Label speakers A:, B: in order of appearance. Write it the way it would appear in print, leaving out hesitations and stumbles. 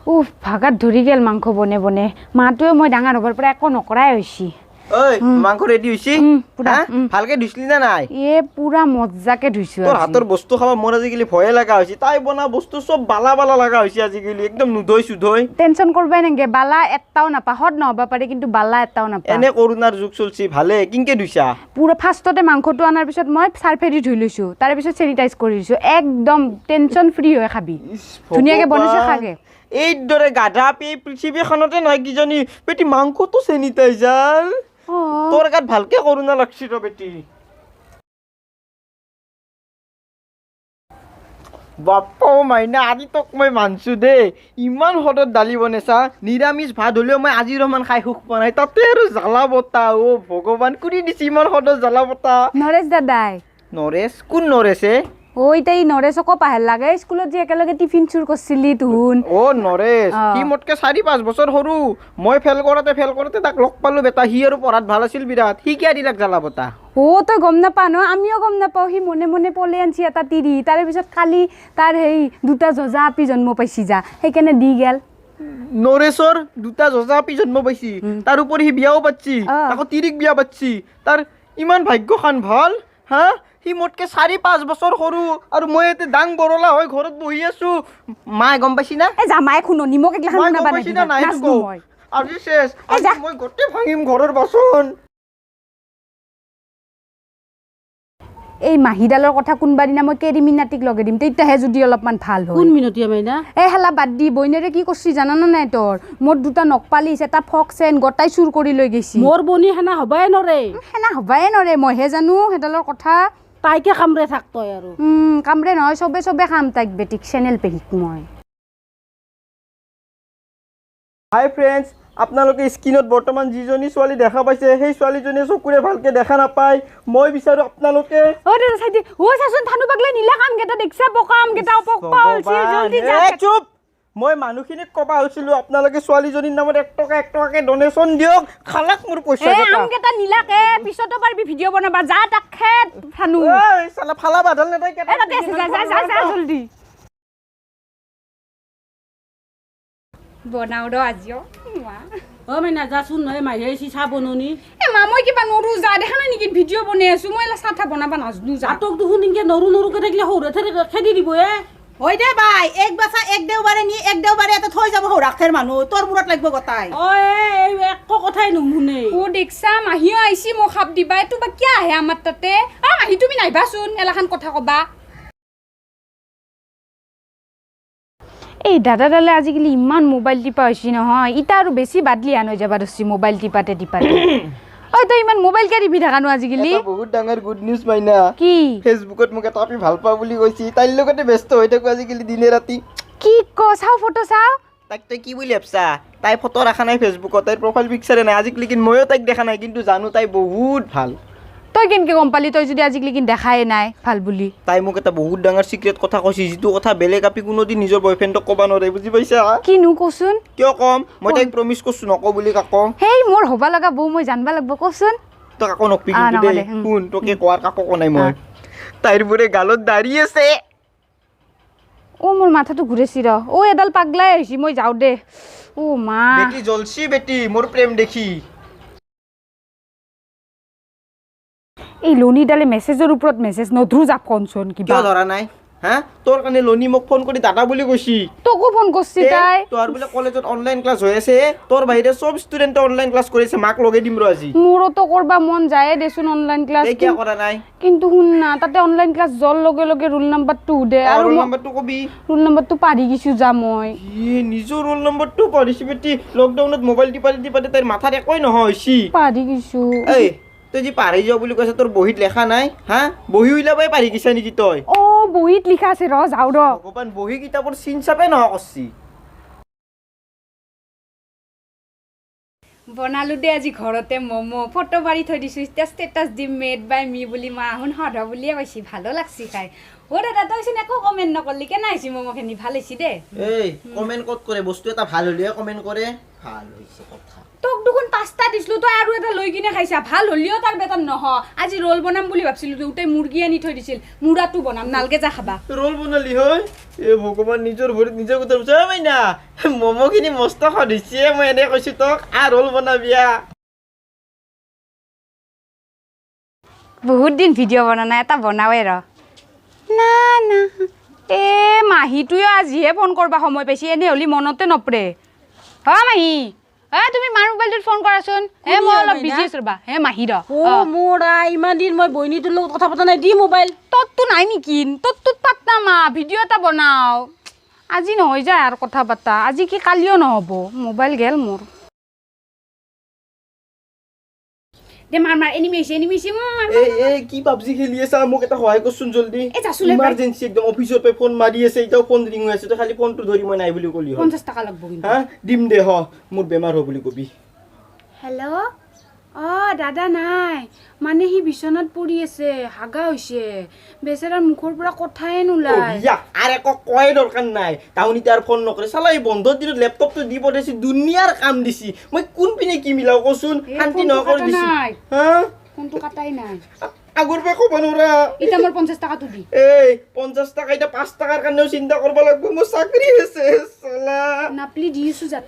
A: উফ, ভাগাত ধৰি গেল মাংস বনে বনে। মাটোৱে মই ডাঙৰ হ'বৰ পৰা একো নকৰাই হৈছে।
B: ঐ, মাংস ৰেডি হৈছে?
A: পুৰা।
B: ভালকে ধুইছিলি না নাই?
A: এ পুৰা মজাকে ধুইছো।
B: তোৰ হাতৰ বস্তু খাব মোৰ আজিকালি ভয়ে লগা হৈছে। তাই বনা বস্তু চব বালা বালা লগা হৈছে আজিকালি, একদম নুধৈ চুধৈ।
A: টেনচন কৰবাই নাংগে, বালা এটাও নাপা। সদ নহ'ব পাৰে কিন্তু বালা এটাও নাপা।
B: এনে কৰোণাৰ যুগ চলছি, ভালে কিনকে ধুইছা?
A: পুৰা ফাৰ্ষ্টতে মাংসটো অনাৰ পিছত মই চাৰ্ফেদি ধুই লৈছো, তাৰে পিছত চেনিটাইজ কৰি দিছো। একদম টেনচন ফ্ৰী হৈ খাবি, ধুনীয়াকে বনাইছো খাগে।
B: এইদৰে গাধা পি পৃথিৱীখনতে নহয় কিজানি। বেটি, মাংসটো চেনিটাইজাৰ। তোৰ গাত ভালকে কৰোণা লাগছি ৰ বেটি। বাপ্পা মাইনা, আজি তোক মই মানছো দেই, ইমান সদত দালি বনাইছা। নিৰামিষ ভাত হ'লেও মই আজি ৰমান খাই সুখ পোৱা নাই, তাতে আৰু জ্বালা বতা। অ' ভগৱান, কোনে দিছে ইমান সদত জ্বালা বতা?
A: নৰেশ দাদাই।
B: নৰেশ? কোন নৰেশ হে?
A: অ, এতিয়া এই নৰেশকো পাহেৰ লাগে, স্কুলত যে একেলগে টিফিন চুৰ কৰিছিলি তুহুন।
B: অ নৰেশ, সি মোতকে 4-5 বছৰ সৰু। মই ফেইল কৰোঁতে তাক লগ পালো বেটা। সি আৰু পঢ়াত ভাল আছিল বিৰাট। সি কিয় দিলাক জ্বালা বতা?
A: অ, তই গম নাপা ন? আমিও গম নাপাওঁ। সি মনে মনে পলে আনছি এটা তিৰি, তাৰে পিছত কালি তাৰ সেই দুটা যজা আপি জন্ম পাইছি যা, সেইকাৰণে দি গেল।
B: নৰেশৰ দুটা যজা আপি জন্ম পাইছি, তাৰ উপৰি সি বিয়াও পাতছি, আকৌ তিৰিক বিয়া পাতছি। তাৰ ইমান ভাগ্যখান ভাল। হা, সি মোতকে 4-5 বছৰ সৰু আৰু মই ইয়াতে ডাং বৰলা হৈ ঘৰত বহি আছো। মায়ে গম পাইছি না?
A: এ যা, মায়ে শুনো নিমখ এগিলাখান
B: মায়ে গম
A: শুনাবা
B: পাইছি না? নাই।
A: নাজনো মই।
B: আজি শেষ,
A: এ যা।
B: মই গোটেই ভাঙিম ঘৰৰ বাচন।
A: এই মাহীডালৰ কথা কোনোবা দিনা মই কেৰিমিনাটিক লগাই দিম, তেতিয়াহে যদি অলপমান ভাল হয়।
C: কোন মিনতি মাইনা?
A: এ হেলা বাদ দি, বইনেৰে কি কৰছি জানানা নাই তোৰ? মোৰ দুটা নখ পালিছ, এটা ফক চেন গোটাই চুৰ কৰি লৈ গৈছি।
C: মোৰ বনি সেনা হ'বাই নৰে।
A: সেনা হ'বাই নৰে, মইহে জানো সেইডালৰ কথা।
C: তাইকে কামৰে থাক তই আৰু।
A: কামৰে নহয়, চবে চবে খাম তাইক বেটিক চেনেল পেহীক মই।
B: হাই ফ্ৰেণ্ডছ, আপোনালোকে স্ক্ৰীণত বৰ্তমান যিজনী ছোৱালী দেখা পাইছে, সেই ছোৱালীজনীয়ে চকুৰে ভালকে দেখা নাপায়। মই বিচাৰোঁ আপোনালোকে
A: অ দাদা চাই দে। অ চাচোন, থানু পাগলে নীলা কামকেইটা দেখছা? পকা আমকেইটা পকপা ওলছি, জলদি যা।
B: এ চুপ, মই মানুহখিনিক ক'বা হৈছিলোঁ আপোনালোকে ছোৱালীজনীৰ নামত 1 টকা 1 টকাকে ডনেশ্যন দিয়ক, খালাক মোৰ পইচা
A: এ
B: কেইটা।
A: আমকেইটা নীলাকে পিছতো পাৰিবি ভিডিঅ' বনাবা, যা তাক খেদ থানু।
B: ঐ চালা ফালা বাদল নে তাই?
A: এ তাতে আছে, যা যা যা যা জলদি। বনাও ৰ আজিও।
C: অ মাইনা যাচোন, এই মাহী আহিছি চাহ বননি।
A: এ মা, মই কিবা নৰো যা, দেখা নাই নেকি ভিডিঅ' বনাই আছো মই, এলা চাহ তাহ বনাবা নাজনো যা।
C: তোক দেখোন ইনকে নৰো নৰোকে থাকিলে সৰু খেদি দিব এ।
D: হয় দে বাই, এক বাচা এক দেওবাৰে নি এক দেওবাৰে এটা থৈ যাব সৌৰাখেৰ মানুহ, তোৰ মূৰত লাগিব গোটাই।
C: অ এই একো কথাই নুশুনে।
A: অ দেখছা, মাহীও আহিছি মোক খাপ দিবা, এইটো বা কিয় আহে আমাৰ তাতে? অ মাহী তুমি নাহিবাচোন, এলাখান কথা কবা। এই দাদাডালে আজিকালি ইমান মোবাইল টিপা হৈছে নহয়, ইতা আৰু বেছি বাদলি আন হৈ যাবা ধৰছি মোবাইল টিপাতে টিপাতে। ঐ তই ইমান মোবাইল কিয় টিপি থাকানো আজিকালি?
B: এটা বহুত ডাঙৰ গুড নিউজ মাইনা।
A: কি?
B: ফেচবুকত মোক এটা আপি ভাল পাওঁ বুলি কৈছি, তাইৰ লগতে ব্যস্ত হৈ থাকো আজিকালি দিনে ৰাতি।
A: কি ক? চাওঁ ফটো চাওঁ।
B: তাইক তই কি বুলি ভাবছা? তাই ফটো ৰাখা নাই ফেচবুকত, তাইৰ প্ৰফাইল পিকচাৰে নাই আজিকালি, কিন্তু ময়ো তাইক দেখা নাই, কিন্তু জানো তাই বহুত ভাল।
A: তই কেনেকে গম পালি তই যদি আজিকালি কিন্তু দেখাই নাই ভাল বুলি?
B: তাই মোক এটা বহুত ডাঙৰ চিক্ৰেট কথা কৈছে, যিটো কথা বেলেগ আপি কোনোদিন নিজৰ বয়ফ্ৰেণ্ডক ক'ব নোৱাৰে, বুজি পাইছা?
A: কিনো কচোন?
B: কিয় ক'ম? মই তাইক প্ৰমিছ কৰছো নকওঁ বুলি কাকো।
A: সেই মোৰ হ'ব লগা বৌ, মই জানবা লাগব, কচোন।
B: তই কাকো নকবি কিন্তু দেই। শুন, তোকে কোৱাৰ কাকো কোৱা নাই মই। তাইৰ বোৰে গালত দাড়ি আছে।
A: অ মোৰ মাথাটো ঘূৰেছি ৰ। অ এডাল পাগলাই আহিছি, মই যাওঁ দে। অ মা,
B: বেটি জ্বলছি বেটি মোৰ প্ৰেম দেখি।
A: এই লনিডালে মেছেজৰ ওপৰত মেছেজ, নধৰো যা ফোনচোন কিবা।
B: কিয় ধৰা নাই? হা, তোৰ কাৰণে লনি মোক ফোন কৰি দাদা বুলি কৈছি।
A: তোকো ফোন কৰছি তাই?
B: তোৰ বোলে কলেজত অনলাইন ক্লাছ হৈ আছে, তোৰ বাহিৰে চব ষ্টুডেণ্টে অনলাইন ক্লাছ কৰিছে, মাক লগাই দিম ৰ আজি।
A: মোৰোতো কৰবা মন যায় দেচোন অনলাইন ক্লাছ।
B: এই কিয় কৰা নাই?
A: কিন্তু শুন না, তাতে অনলাইন ক্লাছ যোৱাৰ লগে লগে ৰোল নাম্বাৰটো সোধে। আৰু
B: ৰোল নাম্বাৰটো কবি।
A: ৰোল নাম্বাৰটো পাহৰি গৈছো যা মই।
B: ই নিজৰ ৰোল নাম্বাৰটো পাহৰিছি বেটি। লকডাউনত মোবাইল টিপাতে টিপাতে তাইৰ মাথাত একোৱেই নহয় হৈছি।
A: পাহৰি গৈছো।
B: এই তই যি পাহৰি যোৱা বুলি কৈছা, তোৰ বহীত লেখা নাই? হা, বহী উলিয়াবই পাহৰি গৈছা নেকি তই?
A: অ বহীত লিখা আছে ৰ, যাওঁ ৰ।
B: ভগৱান, বহী কিতাপৰ চিন চাপে নহা কৰছি।
A: বনালো দে আজি ঘৰতে ম'ম', ফটো মাৰি থৈ দিছো, এতিয়া ষ্টেটাছ দিম মেড বাই মি বুলি। মা শুন সধ বুলিয়ে কৈছি, ভালো লাগছি খাই। অ দাদা, তইচোন একো কমেণ্ট নকৰলি, কেনে হৈছে ম'ম'খিনি? ভাল হৈছে দে।
B: এই কমেণ্ট ক'ত কৰে? বস্তু এটা ভাল হ'লেহে কমেণ্ট কৰে। ভাল হৈছে কথা।
A: তোক দেখোন 5টা দিছিলো, তই আৰু এটা লৈ কিনে খাইছা। ভাল হ'লেও তাৰ বেটাৰ নহ। আজি ৰোল বনাম বুলি ভাবছিলো, দেউতাই মুৰ্গী আনি থৈ দিছিল, মুৰাটো বনাম, নালগে যা খাবা।
B: ৰোল বনালি হয়? এ ভগৱান, নিজৰ ভৰিত নিজে কথা কৈছা। মাইনা, ম'ম'খিনি মস্ত সোৱাদ হৈছে। মই এনে কৈছোঁ তোক, আৰু ৰোল বনাবিয়া।
A: বহুত দিন ভিডিঅ' বনোৱা নাই, এটা বনাওৱে ৰ। না না, এ মাহীটোৱেও আজিহে ফোন কৰবা সময় পাইছে, এনে হ'লে মনতে নপৰে। অ মাহী, এ তুমি মাৰ মোবাইলটোত ফোন কৰাচোন। এ মই
C: কোনে
A: অলপ
C: মাইনা?
A: বিজি আছো ৰ'বা। হে মাহী ৰ।
C: অ মোৰ আই, ইমান দিন মই বহিনীটোৰ লগত কথা পতা নাই, দি মোবাইল।
A: তোৰতো নাই নেকি? তোৰটোত পাত্তা মা, ভিডিঅ' এটা বনাও। আজি নহয় যায় আৰু কথা পাতা, আজি কি কালিও নহ'ব। মোবাইল গেল মোৰ। দে মাৰ মাৰ, এনিমি আহিছে, এনিমি আহিছে, মাৰ।
B: এই এই, কি পাবজি খেলি আছা? মোক এটা সহায় কৰচোন জলদি।
A: এই যাচোন এবাৰ।
B: ইমাৰ্জেঞ্চি একদম, অফিচৰ পৰা ফোন মাৰি আছে, এতিয়াও ফোন ৰিং হৈ আছে। তই খালি ফোনটো ধৰি মই নাই বুলি ক'লি হ'ল।
A: 50 টকা লাগব কিন্তু।
B: হা, দিম দে। হ, মোৰ বেমাৰ হ বুলি কবি।
A: হেল্ল', অঁ দাদা নাই, মানে সি বিচনাত পৰি আছে, হাগা হৈছে, বেচেৰাৰ মুখৰ পৰা কথাই নোলায়।
B: ইয়া, আৰু একো কয় দৰকাৰ নাই। তাহুন এতিয়া আৰু ফোন নকৰে। চালা, এই বন্ধৰ দিনত লেপটপটো দি পঠাইছি, দুনিয়াৰ কাম দিছি। মই কোনপিনে কি মিলাওঁ কচোন?
A: এই
B: শান্তি
A: ফোনটো
B: নকৰি
A: কাটা
B: দিছি।
A: নাই।
B: হা?
A: ফোনটো কাটাই নাই।
B: আগৰ পৰা ক'ব নোৱাৰা।
A: এতিয়া মোৰ 50 টকাটো দি।
B: এই 50 টকা, এতিয়া 5 টকাৰ কাৰণেও চিন্তা কৰিব লাগিব। মোৰ চাকৰি আছে চালা।
A: নাপলি দিছো যা।